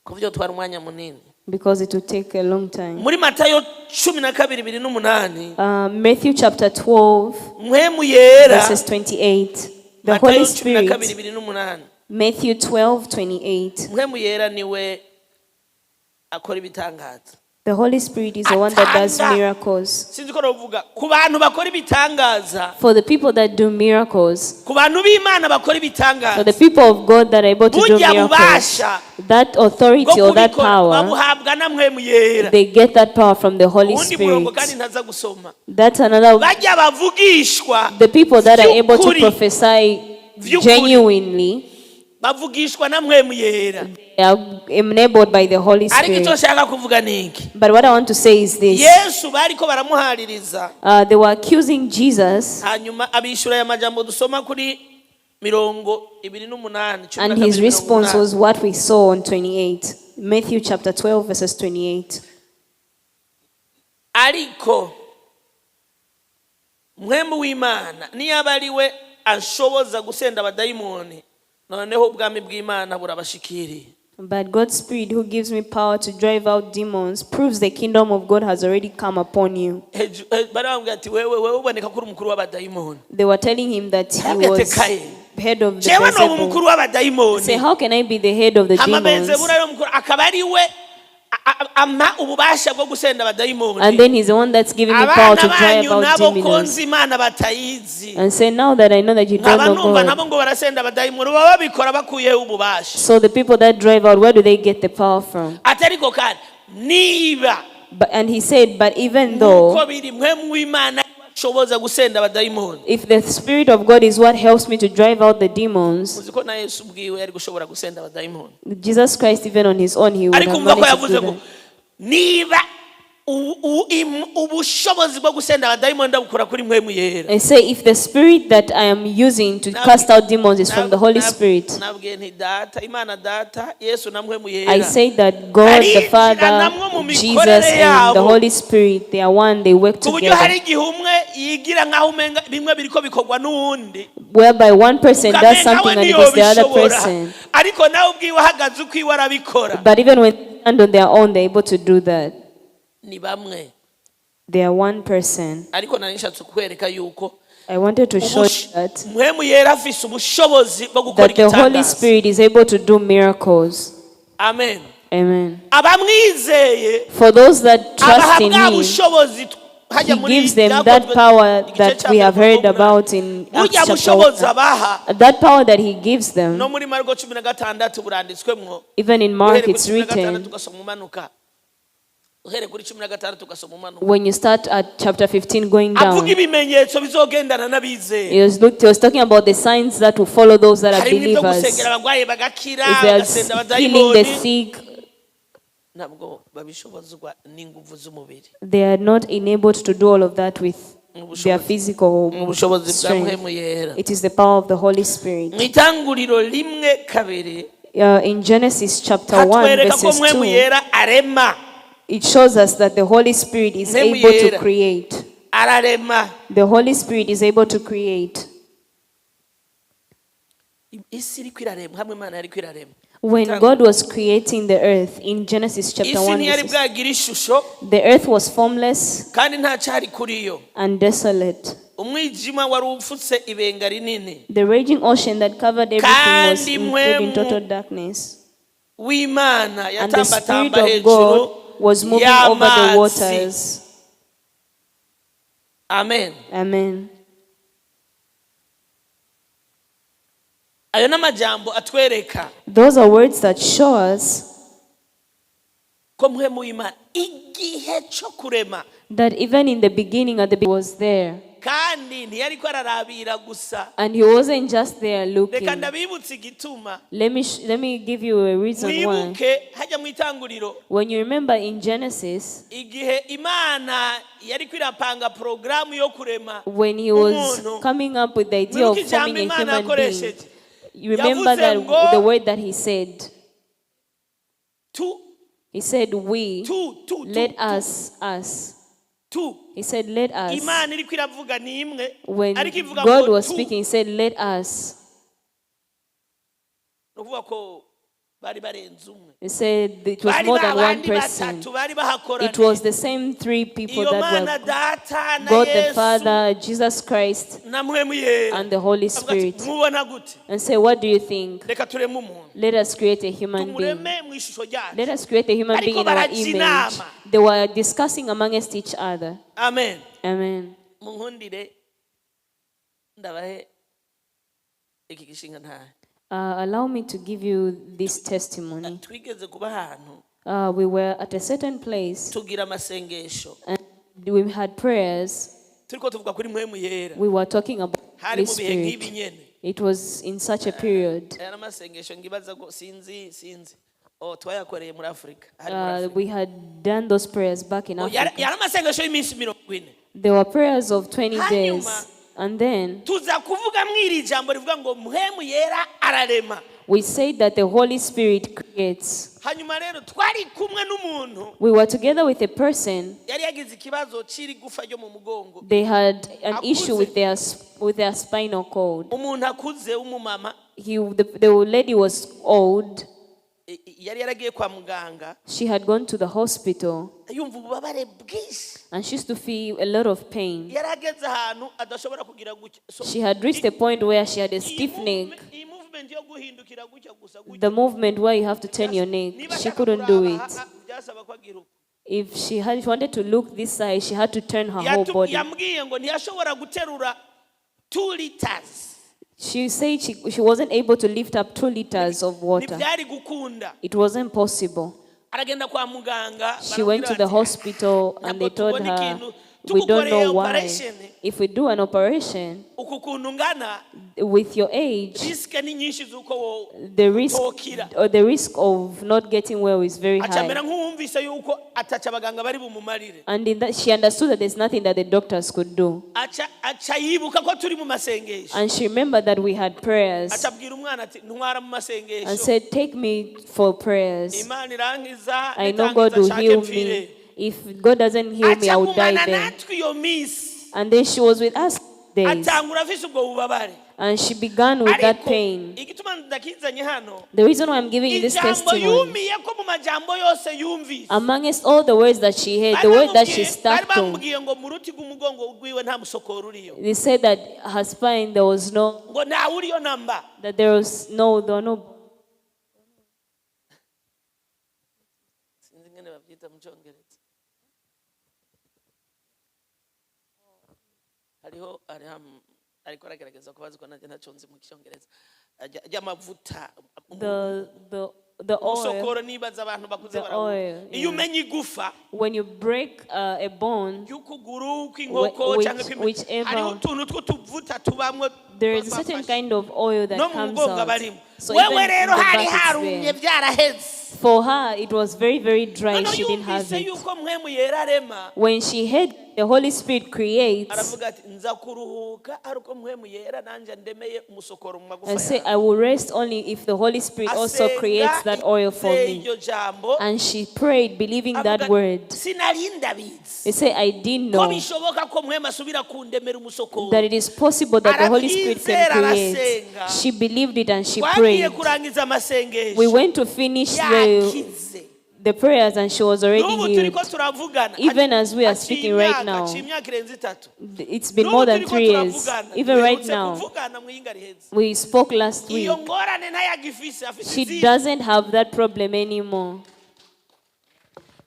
Ku byo twara umwanya munini. Because it will take a long time. Muri Matayo 12:28. Matthew chapter 12, Mpwemu Yera. verses 28. The Matayo Holy 12 Spirit. 28. Matthew 12, 28. Mpwemu Yera niwe akora ibitangaza. The Holy Spirit is the one that does Atanga. Miracles. Sinzi ko navuga ku bantu bakora ibitangaza. For the people that do miracles, Ku bantu b'Imana bakora for the ibitangaza, people of God that are able to do burya miracles, bubasha that bwo authority or that kubikora power, babuhabwa na Mpwemu Yera. they get that power from the Holy Uwundi murongo kandi Spirit. ntaza gusoma. That's another. Bajya bavugishwa The people that are able to vy'ukuri, prophesy Vy'ukuri. Genuinely, bavugishwa na Mpwemu Yera. they are enabled by the Holy Ariko icyo Spirit. nshaka kuvuga ni iki. But what I want to say is this: Yesu bariko baramuhaririza. They were accusing Jesus, Hanyuma abishyura aya majambo dusoma kuri 28 cumi na and his kabiri, mirongo response umunani. Was what we saw on 28. Matthew chapter 12, verses 28. Ariko Mpwemu w'Imana niyo ari we anshoboza gusenda abadayimoni noneho ubwami bw'Imana burabashikiriye. But God's Spirit, who gives me power to drive out demons, proves the kingdom of God has already come upon you. Bari bamubwira ati wewe wewe uboneka ko uri umukuru w'abadayimoni. They were telling him that he Yarababwiye ati, was "Kaye, head of the jewe noba Beelzebub. umukuru w'abadayimoni Say, how can I be the head of the hama demons? Bezebuli ari umukuru akaba ari we ampa ububasha bwo gusenda abadayimoni And then he's the one that's giving me power abana to drive banyu out nabo ko demons. nzi Imana batayizi And say, now that I know that you don't nkaba know numva God. nabo ngo barasenda abadayimoni baba babikora bakuyeho ububasha. So the people that drive out, where do they get the power from? Ati ariko kandi niba And he said, but even uko though, biri Mpwemu w'Imana ashoboza gusenda abadayimoni if the Spirit of God is what helps me to drive out the demons, uzi ko na Yesu ubwiwe yari gushobora gusenda abadayimoni. Jesus Christ, even on his own, he would Ariko have umva ko managed to yavuze do ngo that. niba ubushobozi bwo gusenda abadayimoni ndabukura kuri Mpwemu Yera. And say, if the spirit that I am using to cast out demons is from the Holy Spirit, Nabwiye nti Data Imana Data Yesu na Mpwemu I Yera say that God the Father, Jesus, and the Holy Spirit, they are one, they work ku buryo hari together. igihe umwe yigira nk'aho umenga bimwe biriko bikorwa n'uwundi Whereby one person does ukamenga we something and it is the other ntiyobishobora person. ariko nawe ubwiwe ahagaze ukwiwe arabikora. But even when they stand on their own, they're able to do that. Ni bamwe. They are one person. Ariko nari nshatse kukwereka yuko I wanted to show you that, Mpwemu Yera afise ubushobozi bwo gukora that the Holy igitangaza. Spirit is able to do miracles. Amen. Amen. Abamwizeye For those that trust abaha in bwa Him, bushobozi hajya He muri gives them byakozwe that power igice that cya we have mbere heard umurongo w'umunani. about in Acts Burya chapter bushobozi 1. abaha That power that He gives them, no muri Mariko 16 buranditswemwo. Even in Mark, Uhereye kuri it's 16 written, ugasoma umanuka uhereye kuri 16 ugasoma umanuka when you start at chapter 15 going avuga down, ibimenyetso bizogendana n'abizera. he was talking about the signs that will follow those that are Harimo ibyo believers. gusengera abarwayi bagakira If bagasenda they are healing the abadayimoni sick, ntabwo babishobozwa n'inguvu z'umubiri. They are not enabled to do all of that with their physical Mu bushobozi bwa strength. Mpwemu Yera. It is the power of the Holy Spirit. Mu itanguriro 1:2 In Genesis chapter 1, hatwereka ko verses Mpwemu 2, Yera arema. it shows us that the Holy Spirit is Mpwemu able to Yera. Create. Ararema. The Holy Spirit is able to create. Isi iriko irarema hamwe Imana yariko irarema. When God was creating the earth in Genesis chapter Isi 1, ntiyari verses, bwagira ishusho the earth was formless kandi nta cyari kuri yo and desolate. Umwijima wari upfutse ibenga rinini. The raging ocean that covered everything was Kandi included in Mpwemu total darkness. w'Imana And the Spirit yatambatamba of hejuru God was moving over the y'amazi. Waters. Amen. Amen. Ayo n'amajambo atwereka Those are words that show us ko mpwemu w'Imana igihe cyo kurema that even in the beginning, at the was there. Kandi ntiyari ko ararabira gusa. And he wasn't just there looking. Reka ndabibutse igituma. Let me give you a reason why. Wibuke hajya mu itanguriro When you remember in Genesis, igihe Imana yari kwirapanga porogaramu yo kurema when he was umuntu coming up with the idea of mwibuke ijambo forming a Imana human being, yakoresheje you remember yavuze that ngo the word that he said. Tu He said, "We, tu tu let tu, us, us." Tu He said, "Let us." Imana iriko iravuga ni imwe When ariko ivuga God ngo was tu speaking, he said, "Let us." Ni ukuvuga ko bari barenze umwe. He said it was Bari more than one babandi person. batatu bari bahakoraniye. It was the same three people Iyo that Mana were Data na God the Yesu Father, Jesus Christ, na Mpwemu Yera and the Holy avuga ati Spirit. mubona gute And say, "What do you think? Reka tureme umuntu Let us create a human being. tumureme mu ishusho ryacu." Let us create a human Ariko being in our barajya image." inama. They were discussing amongst each other. Amen. Amen. Munkundire ndabahe iki gishinga ntahe. Allow me to give you this testimony. Twigeze kuba ahantu We were at a certain place tugira amasengesho and we had prayers. turiko tuvuga kuri Mpwemu Yera. We were talking about the Hari Holy mu bihe nk'ibi Spirit. nyene. It was in such a period. Aya n'amasengesho ngibaza ko sinzi sinzi oh twayakoreye muri Afurika hari muri Afurika. We had done those prayers back in Oh, yari Africa. yari amasengesho y'iminsi 40. There were prayers of 20 Hanyuma, days. And then tuza kuvuga mw'iri jambo rivuga ngo Mpwemu Yera ararema. We said that the Holy Spirit creates. Hanyuma rero twari kumwe n'umuntu We were together with a person. yari yagize ikibazo c'iri gufa ryo mu mugongo. They had an issue Akuze. with their spinal cord. Umuntu akuze w'umumama The lady was old. Yari yaragiye kwa muganga She had gone to the hospital yumva ububabare bwinshi. And she used to feel a lot of pain. Yari ageze ahantu adashobora kugira gutya. So, She had reached a point where she had a iyi stiff neck. Iyi movement yo guhindukira gutya gusa gutya The movement where you have to turn your neck, niba she ashaka couldn't do kuraba, it. byasaba ko agira uko. If she had wanted to look this side, she had to turn her whole body. Yambwiye ngo ntiyashobora guterura 2 liters. She said she wasn't able to lift up 2 liters of water. Ntibyari gukunda. It wasn't possible. Aragenda kwa muganga She went to the baramubwira bati, hospital and they "Ntabwo told tubona her, ikintu "We don't tugukoreye know why. operation." If we do an operation uku kuntu ungana with your age, risque ni nyinshi z'uko wo the risk utokira." or the risk of not getting well is very Aca amera high." nk'uwumvise yuko ataca abaganga bari bumumarire. And in that, she understood that there's nothing that the doctors could do. Aca aca yibuka ko turi mu masengesho. And she remembered that we had prayers Aca abwira umwana ati ntwara mu and masengesho said, "Take me for prayers. Imana irankiza I know God nitangiza will nshake heal mpfire." me. If God doesn't heal me, Aca I will die agumana there." natwe iyo minsi. And then she was with us days. Atangura afise ubwo bubabare. And she began with that Ariko pain. igituma ndakizanye hano The reason why I'm giving you this ijambo testimony, yumiye ko mu majambo yose yumvise amongst all the words that she heard, bari the word that she bamubwiye- bari stuck to, bamubwiye ngo mu ruti rw'umugongo rwiwe nta musokoro uriyo they said that her spine, there was no, ngo ntawe uriyo namba. that there was no, there were no, Sinzi ingene babyita mu cyongereza hariho hariho ariko aragerageza kubaza ko nanjye ntacyo nzi mu cyongereza ry'amavuta the oil. umusokoro nibaza abantu bakuze The barawunywa oil, iyo yeah. umenya igufa When you break a bone, y'ukuguru kw'inkoko cyangwa whichever- hariho utuntu tw'utuvuta tubamwo there is a certain bafashe. Kind of oil that No mu comes mugongo out. abarimo So wewe even in rero the hari back it's harumye there. byaraheze. For her, it was very, very dry. Noneho She didn't have yumvise it. yuko Mpwemu Yera arema When she heard the Holy Spirit creates aravuga ati nza kuruhuka ari uko Mpwemu Yera nanjye ndemeye umusokoro mu magufa and say, yawe. "I will rest only if the Holy Spirit also Asenga creates that oil for yizeye me." Iryo jambo And she prayed, believing that avuga, word. Sinari ndabizi They say, "I didn't ko know bishoboka ko Mpwemu asubira kundemera umusokoro." that it is possible that the Holy Spirit can Arabyizera, create." arasenga. She believed it and she Twagiye prayed. kurangiza amasengesho We went to finish yakize. the prayers and she was already N'ubu healed. turiko turavugana Even as we are haciye speaking right imyaka- now, haciye imyaka irenze itatu. It's been N'ubu more than turiko 3 years. turavugana. Even right Duherutse now, kuvugana mu yinga riheze. we spoke last week. Iyo ngorane ntayagifise afise She izindi. doesn't have that problem anymore.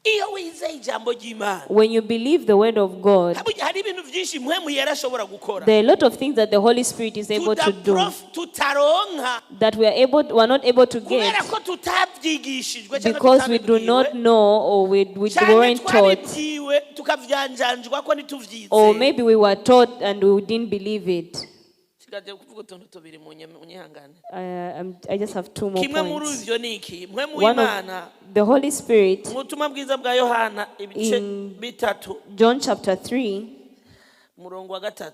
Iyo wizeye ijambo ry'Imana, When you believe the word of God, burya hari ibintu byinshi Mpwemu Yera ashobora gukora there are a lot of things that the Holy Spirit is able to do tutaronka that we are not able to get kubera ko tutabyigishijwe cyangwa because we do not tutabibwiwe, know or we canke weren't taught, twabibwiwe tukavyanjanjwa ko or ntituvyizere. Maybe we were taught and we didn't believe it. Nsigaje kuvuga utuntu tubiri mu munyihangane. I just have two more Kimwe muri points. ivyo ni iki: Mpwemu One w'Imana, of the Holy Spirit, mu butumwa bwiza bwa Yohana ibice in 3, John chapter 3, umurongo wa 3,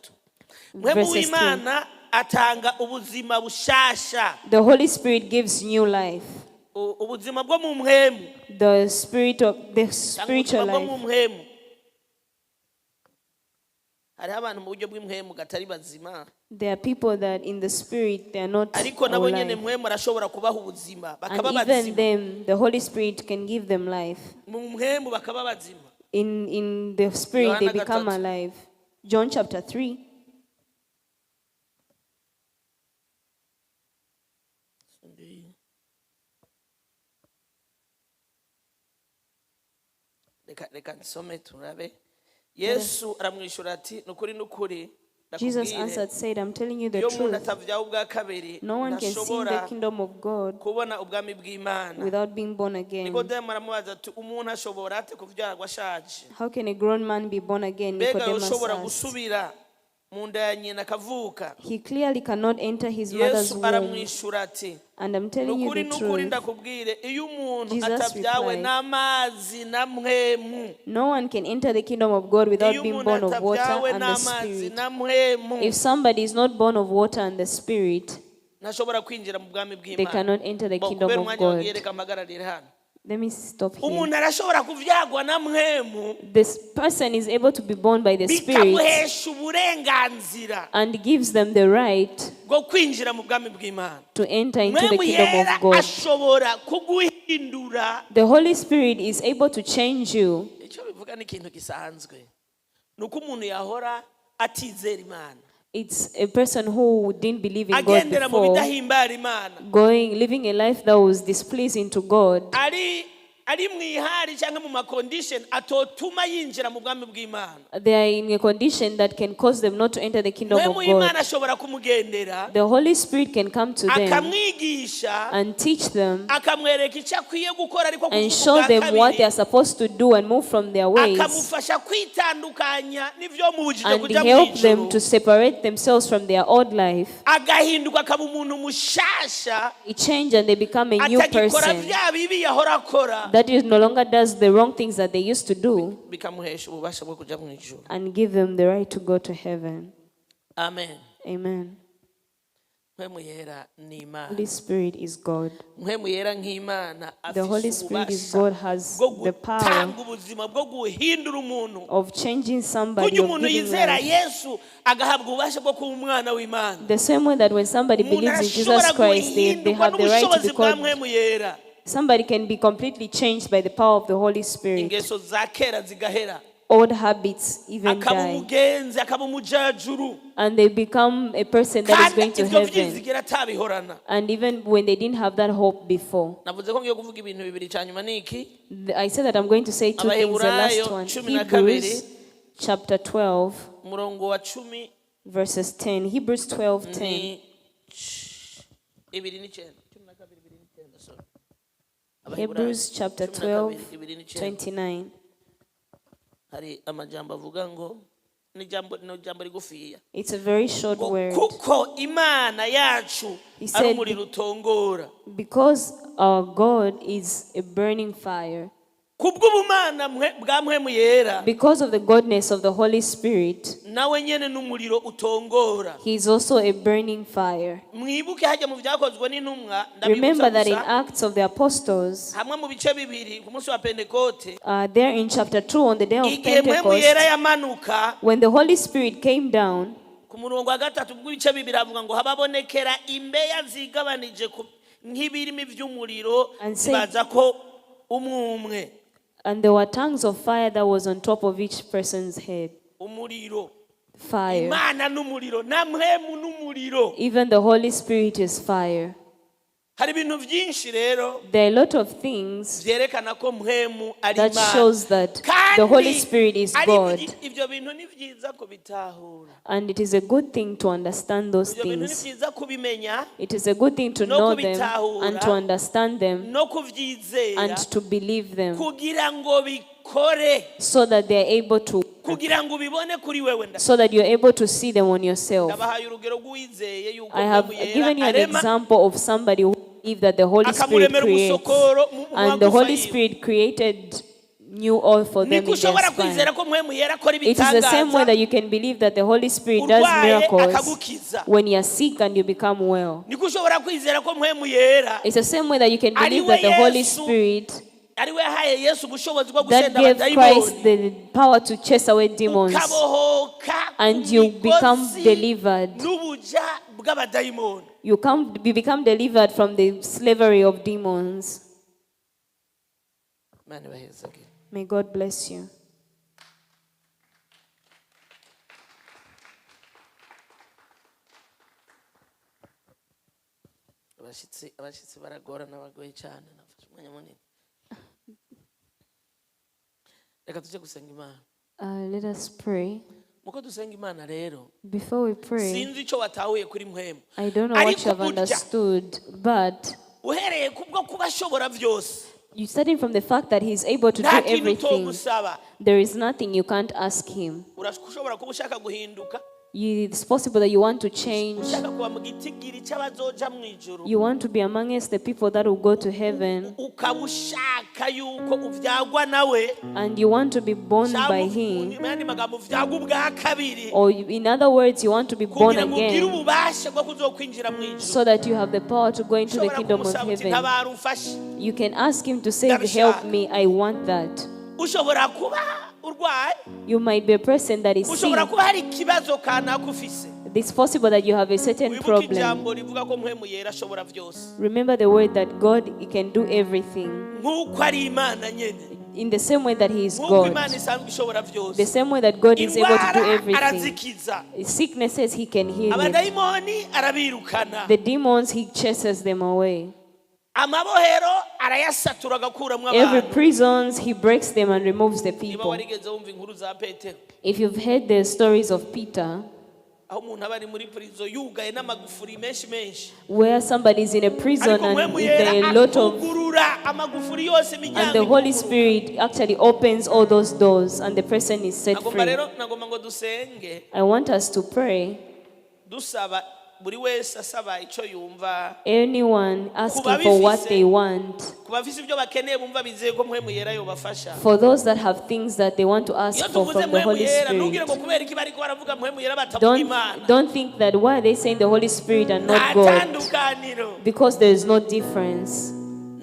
Mpwemu verses 3. w'Imana atanga ubuzima bushasha. The Holy Spirit gives new life. Ubuzima bwo mu mpwemu. The spirit of the Cyangwa spiritual ubuzima bwo mu life. mpwemu. Hariho abantu mu buryo bw'impwemu gatari bazima, There are people that in the spirit they are not ariko nabo nyene alive. mpwemu arashobora kubaha ubuzima, And bakaba even bazima. them, the Holy Spirit can give them life. Mu mpwemu bakaba bazima. In the spirit they Yohana become 3. Alive. John chapter 3. Reka nsome turabe. Yesu aramwishyura ati: "Ni ukuri ni ukuri Jesus ndakubwire, answered, said, I'm telling you the iyo umuntu truth. atavyawe ubwa kabiri, No one can see the ntashobora kingdom of God kubona ubwami bw'Imana." without being born again. Nikodemu aramubaza ati: "Umuntu ashobora ate kuvyarwa ashaje?" How can a grown man be born again? Mbega Nicodemus yoshobora asked. gusubira mu nda ya nyina akavuka? He clearly cannot enter his mother's Yesu womb. aramwishyura ati: And I'm telling you "Nukuri the nukuri truth. ndakubwire, iyo umuntu Jesus atabyawe replied, n'amazi na mpwemu, No one can enter the kingdom of God without iyo being umuntu born of water atabyawe and the n'amazi Spirit. na mpwemu, If somebody is not born of water and the Spirit, ntashobora kwinjira mu bwami they bw'Imana." cannot enter the Bo, kingdom kubera of umwanya God. wagiye, reka mpagararire hano. Let me stop here. Umuntu arashobora kuvyagwa na mpwemu, This person is able to be born by the Spirit bikamuhesha uburenganzira and gives them the right bwo kwinjira mu bwami bw'Imana. to enter into the Mpwemu kingdom Yera of God. ashobora kuguhindura. The Holy Spirit is able to change you. Icyo bivuga ni ikintu gisanzwe, ni uko umuntu yahora atizera Imana, It's a person who didn't believe in God agendera mu before, bidahimbara Imana, going, living a life that was displeasing to God. ari mu ihari cyangwa mu ma conditions atotuma yinjira mu bwami bw'Imana. They are in a condition that can cause them not to enter the kingdom Mpwemu of God. Imana ashobora kumugendera, The Holy Spirit can come to them akamwigisha, and teach them akamwereka icyo akwiye gukora, ariko and kuvuga show ubwa them what they kabiri, are supposed to do and move from their ways akamufasha kwitandukanya n'ibyo mubujije and kujya mu help them ijuru, to separate themselves from their old life. Agahinduka akaba umuntu mushasha, They change and they become a new atagikora person bya bibi yahora akora, that is no longer does the wrong things that they used to do bikamuhesha ububasha bwo kujya mu ijuru. And give them the right to go to heaven. Amen. Amen. Mpwemu Yera ni Imana. Holy Spirit is God. Mpwemu Yera nk'Imana The Holy afise Spirit is ububasha God, has bwo the power gutanga ubuzima, bwo guhindura umuntu. of changing somebody, Kurya of umuntu giving yizera life. Yesu agahabwa ububasha bwo kuba umwana w'Imana, The same way that when somebody umuntu believes in Jesus arashobora Christ, they guhindurwa have the right to n'ubushobozi be bwa called. Mpwemu Yera. Somebody can be completely changed by the power of the Holy Spirit. Ingeso za kera zigahera, Old habits even akaba die. Umugenzi, akaba umujajuru, And they become a person that is kandi going to ibyo heaven. byizigera atabihorana. And even when they didn't have that hope before. Navuze ko ngiye kuvuga ibintu bibiri, cya nyuma ni iki. I said that I'm going to say two things. The last Abaheburayo one, 12. Hebrews chapter 12, Umurongo wa 10 verses 10. Hebrews 12, 10. Ni 29, 12, 29, sorry. Abaheburayo, Hebrews chapter 12, 12, 29. 29. Hari amajambo avuga ngo ni ijambo rigufiya, It's a very short ngo word. kuko Imana yacu He ari said, umuriro utongora. Because our God is a burning fire. Kubw'ubumana bwa Mpwemu Yera, Because of the godness of the Holy Spirit, nawe nyene n'umuriro utongora. He is also a burning fire. Mwibuke hajya mu Byakozwe n'Intumwa, Remember ndabibutsa that in gusa, Acts of the Apostles, hamwe mu bice 2 ku munsi wa Pentekote, there in chapter 2 on the day of igihe Mpwemu Yera Pentecost, yamanuka, when the Holy Spirit came down, ku murongo wa 3 bw'ibice 2 avuga ngo hababonekera imbeya zigabanije nk'ibirimi by'umuriro, And say- zibaza ko umwe umwe. And there were tongues of fire that was on top of each person's head. Umuriro. Fire. Imana n'umuriro, na Mpwemu n'umuriro. Even the Holy Spirit is fire. Hari ibintu byinshi rero There are a lot of things byerekana ko mpwemu ari that Imana. shows that Kandi the Holy Spirit is ari God. ibyo bintu ni byiza kubitahura. And it is a good thing to understand those Ibyo bintu ni things. byiza kubimenya It is a good thing to no know them kubitahura, and to understand them no kubyizera and to believe them kugira ngo bikore, so that they are able to, kugira ngo ubibone kuri wewe. So that you're able to see them on yourself. Ndabahaye urugero rw'uwizeye yuko I have Mpwemu Yera given you an arema example of somebody who believed that the Holy Spirit akamuremera creates. umusokoro mu And the magufa Holy yiwe. Spirit created new oil for them Niko in their ushobora kwizera spine. ko Mpwemu Yera akora It is the same way ibitangaza that you can believe that the Holy Spirit does urwaye miracles akagukiza. when you're sick and you become well. Niko ushobora kwizera ko Mpwemu Yera It's the same way that you can ari believe we that the Holy Yesu Spirit ari we yahaye Yesu ubushobozi bwo that gusenda gave Christ abadayimoni the power to chase away demons ukabohoka and ku you become migozi delivered. n'ubuja bw'abadayimoni. You become delivered from the slavery of demons. Imana ibahezagire. May God bless you. Abashyitsi baragorana, bagoye cyane. Nafashe umwanya munini. Reka tujye gusenga Imana. Let us pray. Muko dusenga Imana rero, Before we pray, sinzi icyo watahuye kuri mpwemu, I don't know what ariko you have burya understood, but uhereye kubwo kuba ashobora byose, you starting from the fact that He's able to do nta kintu everything. utogusaba. There is nothing you can't ask Him. Ushobora kuba ushaka guhinduka, It's possible that you want to change. Ushaka kuba mu gitigiri cy'abazoja mu ijuru, You want to be amongst the people that will go to heaven, ukaba ushaka yuko ubyagwa nawe, and you want to be born cyangwa by Him. mu yandi magambo ubyagwa ubwa kabiri, Or, in other words, you want to be born kugira ngo ugire again ububasha bwo kuzokwinjira mu ijuru. so that you have the power to go into the Ushobora kingdom of kumusaba uti heaven. ntabara umfashe. You can ask Him to say, Ndabishaka. "Help me, I want that." Ushobora kuba urwaye, You might be a person that is sick. ushobora kuba hari ikibazo kanaka ufise. It's possible that you have a certain Wibuke problem. ijambo rivuga ko Mpwemu Yera ashobora byose, Remember the word that God, He can do everything. Nk'uko ari Imana nyine, In the same way that He is nk'uko God. Imana isanzwe ishobora byose. The same way that God is able to do Indwara everything. arazikiza, Sicknesses, He can heal it. abadayimoni arabirukana, The demons, He chases them away. Amabohero arayasatura agakuramo Every abantu. prisons, He breaks them and removes the Niba people. warigeze wumva inkuru za Petero, If you've heard the stories of Peter, aho umuntu aba ari muri prison yugaye n'amagufuri menshi menshi, where somebody is in a prison ariko and Mpwemu if there Yera are a lot of akugurura amagufuri yose, and imiryango the Holy ikugurura. Spirit actually opens all those doors and the person is set Nagomba free. rero nagomba ngo dusenge I want us to pray. Dusaba buri wese asaba icyo yumva, Anyone asking for what they want. Ku bafise ibyo bakeneye bumva bizeye ko Mpwemu Yera yobafasha. For those that have things that they want to ask Iyo for tuvuze from the Mpwemu Holy Yera ntugire ngo Spirit. kubera iki bariko baravuga Mpwemu Yera batavuga Don't, Imana. don't think that why are they saying the Holy Spirit and Nta not God? tandukaniro. Because there is no difference.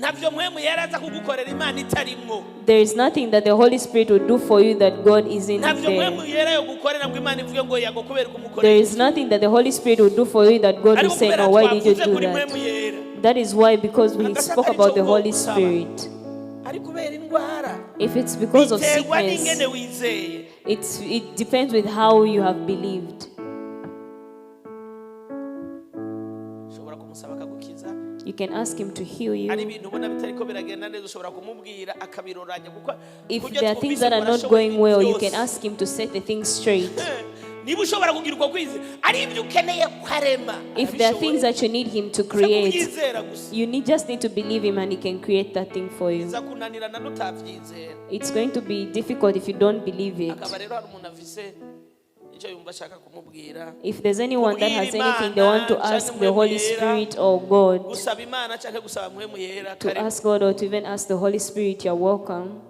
Ntabyo Mpwemu Yera aza kugukorera Imana itarimwo. There is nothing that the Holy Spirit will do for you that God isn't Ntabyo Mpwemu there. Yera yo gukorera ngo Imana ivuge ngo yago kubera ko umukorera. There is nothing that the Holy Spirit will do for you that God will Ariko say, kubera "No, why did you twavuze do kuri that?" Mpwemu Yera, That is why, because we Agasaka spoke about the aricyo Holy gusaba. Spirit. Ari kubera indwara, If it's because of biterwa sickness, n'ingene wizeye. it depends with how you have believed. Ushobora kumusaba akagukiza. You can ask Him to heal Ari you. ibintu ubona bitariko biragenda neza, ushobora kumubwira akabiroranya kuko If kubyo there are things twumvise that are ngo not arashoboye going ibintu well, you byose. can ask Him to set the things straight. Niba ushobora kugira uko kwizera ari ibyo ukeneye ko arema, If there are things that you need Him to create, kubyizera gusa. you just need to believe Him and He can create that thing for you. Biza kunanirana nutabyizera. It's going to be difficult if you don't believe it. Akaba rero hari umuntu afise icyo yumva ashaka kumubwira, If there's anyone that has anything they want to ask the Holy Spirit or God, gusaba Imana cyangwa gusaba Mpwemu Yera, to karibu. ask God or to even ask the Holy Spirit, you're welcome.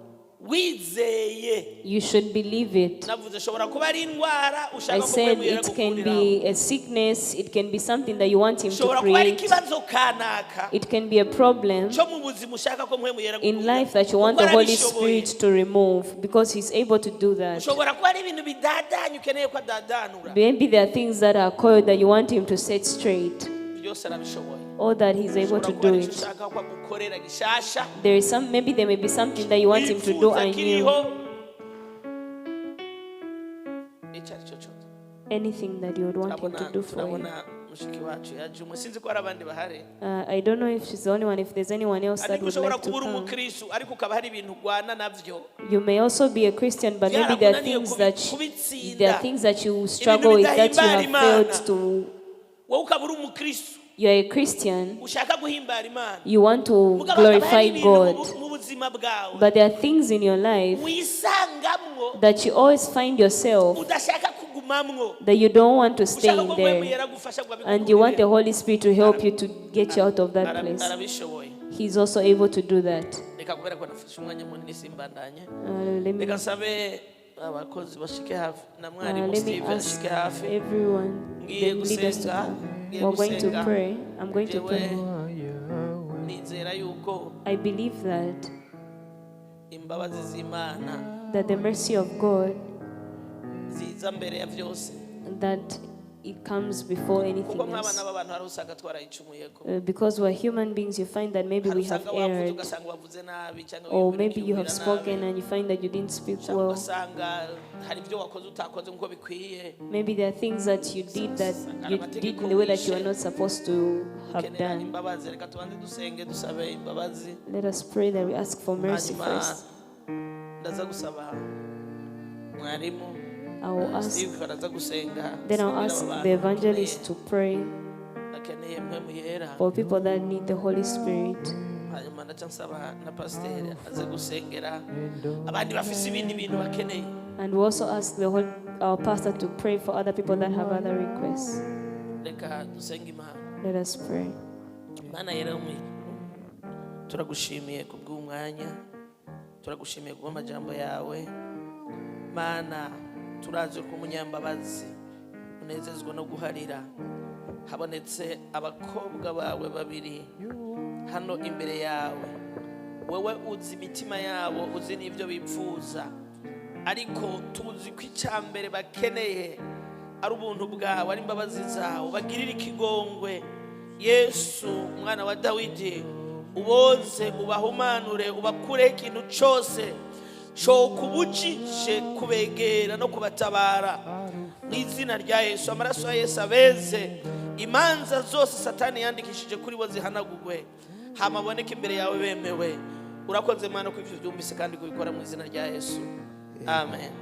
Wizeye. You should believe it. Navuze ashobora kuba ari indwara I ushaka ko said Mpwemu Yera it can gukuriraho, be a sickness, it can be something that you want Him to ushobora kuba ari create, ikibazo kanaka it can be a problem cyo mu buzima ushaka ko Mpwemu Yera in gukuriraho. life that you want Kuko the Holy arabishoboye. Spirit to remove because He's able to do that. Ushobora kuba ari ibintu bidadanye ukeneye ko adadanura. Maybe there are things that are coiled that you want Him to set straight, Byose arabishoboye. Or that He's able Ushobora to kuba do ari icyo it. ushaka ko agukorera gishasha, There is some, maybe there may be something that you want Him to do wifuza and you kiriho, icyo ari cyo cyose. anything that you would want Him to Turabona do for you. turabona Mushiki wacu yaje umwe, sinzi ko hari abandi bahari. I don't know if she's the only one, if there's anyone else that Ariko would ushobora like to kuba uri come. umukristu, ariko ukaba hari ibintu urwana nabyo. You may also be a Christian, but maybe there are Byarakunaniye things that kubitsinda. There are things that you struggle with that you have Bidahimbara failed Imana. To. Wowe ukaba uri umukristu, You are a Christian. Ushaka guhimbara Imana. You want to Mugabo hakaba hari glorify ibintu mu God, mu buzima bwawe but there are things in your life wisangamwo that you always find yourself udashaka kugumamwo, that you don't want to stay ushaka in ko Mpwemu there, Yera agufasha ngo and you want the abigukurire. Holy Spirit to help you to get you out of that place. Arabishoboye. He's also able to do that. Reka, kubera ko nafashe umwanya munini, simbandanye. Let me Reka nsabe abakozi bashike hafi na mwarimu let me Steve ask ashike hafi. everyone, Ngiye the leaders to gusenga, come. Ngiye We're going to gusenga. pray. I'm going to Jewe pray. Nizera yuko I believe that imbabazi z'Imana that the mercy of God, ziza mbere ya byose, that it comes before anything kuko nk'abana else. b'abantu hari usanga twarayicumuyeko. Because we're human beings, you find that maybe Hari we have usanga wavuze, erred, ugasanga wavuze nabi, cyangwa or maybe you have wiyumvira nabi. spoken and you find that you didn't speak Cyangwa well. ugasanga hari ibyo wakoze utakoze nk'uko bikwiye. Maybe there are things that you did that you did in the way that you are not supposed to have Ukenera done. imbabazi. Reka tubanze dusenge, dusabe imbabazi. Let us pray that we ask for mercy Hanyuma first. Ndaza gusaba mwarimu I will ask, Steve araza gusenga. then I'll Asengera ask aba bantu the evangelist to pray bakeneye Mpwemu Yera. for people that need the Holy Spirit. Hanyuma ndaca nsaba na pasiteri aze gusengera abandi bafise ibindi bintu bakeneye. And we also ask our pastor to pray for other people that have other requests. Reka dusenge Imana. Let us pray. Mana yera yo mu ijuru, turagushimiye kubw'umwanya, turagushimiye kubw'amajambo yawe. Mana, turazi ko umunyambabazi unezezwa no guharira. Habonetse abakobwa bawe babiri hano imbere yawe. Wewe uzi imitima yabo, uzi n'ibyo bipfuza, ariko tuzi ko icya mbere bakeneye ari ubuntu bwawe, ari imbabazi zawe. Bagirire ikigongwe, Yesu umwana wa Dawidi, uboze, ubahumanure, ubakureho ikintu cyose cokubujije kubegera no kubatabara. Mu izina rya Yesu, amaraso ya Yesu abeze. Imanza zose Satani yandikishije kuri bo zihanagurwe, hama aboneke imbere yawe bemewe. Urakoze Mana ko ibyo byumvise kandi kubikora, mu izina rya Yesu, amen.